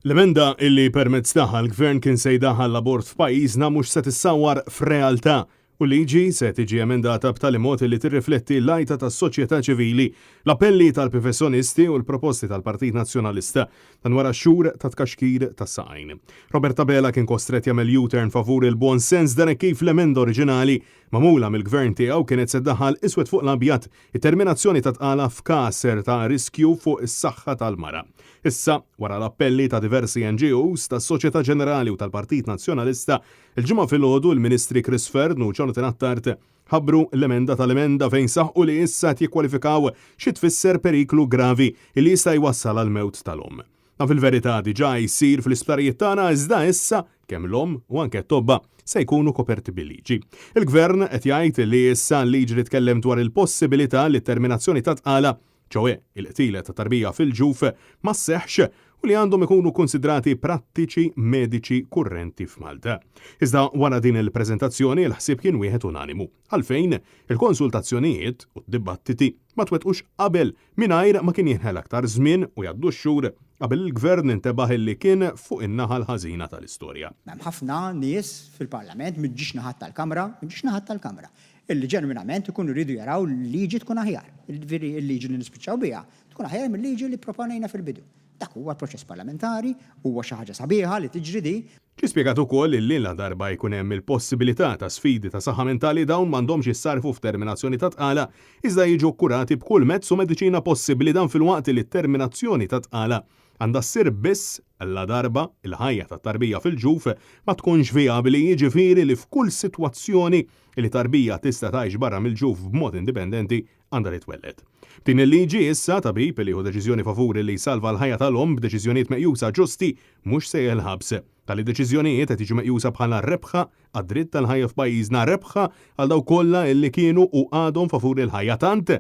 L-emenda illi permezz tagħha l-Gvern kien se jdaħħal l-abort f'pajjiżna mhux se tissawwar f'realtà u l-liġi se tiġi emendata b'tali mod illi tirrifletti l-għajta tas-soċjetà ċivili, l-appelli tal-pifessjonisti u l-proposti tal-Partit Nazzjonalista. Dan wara xhur ta' tkaxkir tas-saqajn. Robert Abela kien kostrett jagħmel U-turn favur il-buon sens dan hekk kif l-emenda oriġinali magħmula mill-Gvern tiegħu kienet se ddaħħal iswed fuq l-abjad It-terminazzjoni ta' tqala f'każ ta' riskju fuq is-saħħa tal-mara. Issa, wara l-appelli ta' diversi NGOs, tas-soċjetà ġenerali u tal-Partit Nazzjonalista, il-Ġimgħa filgħodu l-Ministri Chris Fearne u Jonathan Attard ħabbru l-emenda tal-emenda fejn saħqu li issa qed jikkwalifikaw xi tfisser periklu gravi li jista' jwassal għall-mewt tal-omm. Dan fil-verità diġà jsir fl-isptarijiet tagħna iżda issa kemm l-omm u anke t-tobba se jkunu koperti bil-liġi. Il-Gvern qed jgħid li issa l-liġi titkellem dwar il-possibilità li t-terminazzjoni ta' tqala, ċoe il-qtil ta' tarbija fil-ġuf, ma sseħħx u li għandhom ikunu kkunsidrati prattiċi mediċi kurrenti f'Malta. Iżda wara din il-preżentazzjoni l-ħsieb kien wieħed unanimu. Għalfejn il-konsultazzjonijiet u d-dibattiti ma twettqux qabel mingħajr ma kien jinħela aktar żmien u jgħaddu x-xhur qabel il-Gvern intebaħ illi kien fuq in-naħa l-ħażina tal-istorja. Hemm ħafna nies fil-Parlament minn ġiex naħat tal-Kamra, minn ġiex naħat tal-Kamra, illi ġenwinament ikunu jridu jaraw li-liġi tkun aħjar. Jiġifieri l-liġi li nispiċċaw biha tkun aħjar mil-liġi li pproponejna fil-bidu. Dak huwa l-proċess parlamentari, huwa xi ħaġa sabiħa li tiġri di. Ġie spjegat ukoll illi ladarba jkun hemm il-possibilità ta' sfidi ta' saħħa mentali dawn m'għandhomx jissarrfu f'terminazzjoni ta' tqala iżda jiġu kkurati b'kull mezz u mediċina possibbli dan filwaqt li t-terminazzjoni ta' tqala għandha ssir biss ladarba l-ħajja tat-tarbija fil-ġuf ma tkunx vijabbli jiġifieri li f'kull sitwazzjoni li tarbija tista' tgħix barra mill-ġuf b'mod indipendenti għandha titwelled. B'din il-liġi issa, tabib li jieħu deċiżjoni favur li jsalva l-ħajja tal-omm b'deċiżjonijiet meqjusa ġusti mhux se jeħel ħabs. Tali deċiżjonijiet qed jiġu meqjusa bħala rebħa għad-dritt tal-ħajja f'pajjiżna, rebħa għal dawk kollha illi kienu u għadhom favur il-ħajja tant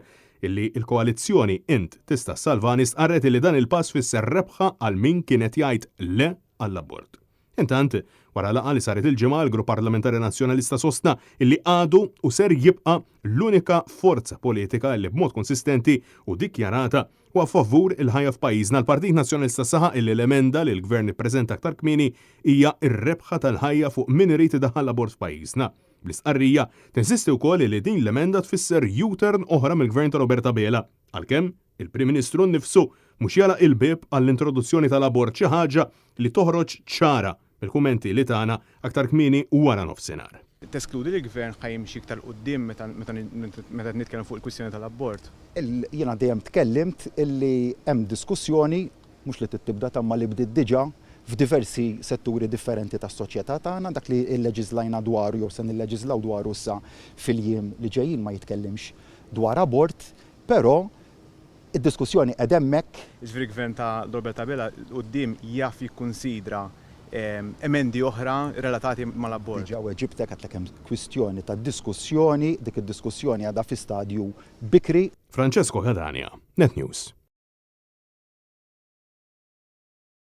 illi l-koalizzjoni Int Tista' Ssalvani stqarret illi dan il-pass fisser rebħa għal min kien qed jgħid le għall-abort. Intant, wara laqgħa li saret il-Ġimgħa, il-Grupp Parlamentari Nazzjonalista sostna illi għadu u ser jibqa' l-unika forza politika illi b'mod konsistenti u dikjarata huwa favur il-ħajja f'pajjiżna. Il-Partit Nazzjonalista saħaq illi l-emenda li l-Gvern ippreżenta aktar kmieni hija r-rebħa tal-ħajja fuq min irid idaħħal l-abort f'pajjiżna. Bl-istqarrija, tinsisti wkoll illi din l-emenda tfisser U-turn oħra mill-Gvern ta' Robert Abela, għalkemm Il-Prim Ministru nnifsu mhux jagħlaq il-bieb għall-introduzzjoni tal-abort xi ħaġa li toħroġ ċara mill-kummenti li tana aktar kmieni wara nofsinhar. Teskludi li l-Gvern ħa jimxi iktar 'l quddiem meta meta qed nitkellmu fuq il-kwistjoni tal-abort? Jiena dejjem tkellimt illi hemm diskussjoni, mhux li trid tibda ta' imma li bdiet diġà, f'diversi setturi differenti tas-soċjetà tagħna. Dak li lleġiżlajna dwaru jew se nilleġiżlaw dwaru issa fil-jiem li ġejjin ma jitkellimx dwar abort, Però, id-diskussjoni qiegħda hemmhekk. Jiġifieri Gvern ta' Robert Abela 'l quddiem jaf jikkunsidra emendi oħra relatati mal-abort. Diġà weġibtek, għedtlek hemm kwistjoni ta' diskussjoni, dik id-diskussjoni għadha fi stadju bikri. Francesco Catania, Net News.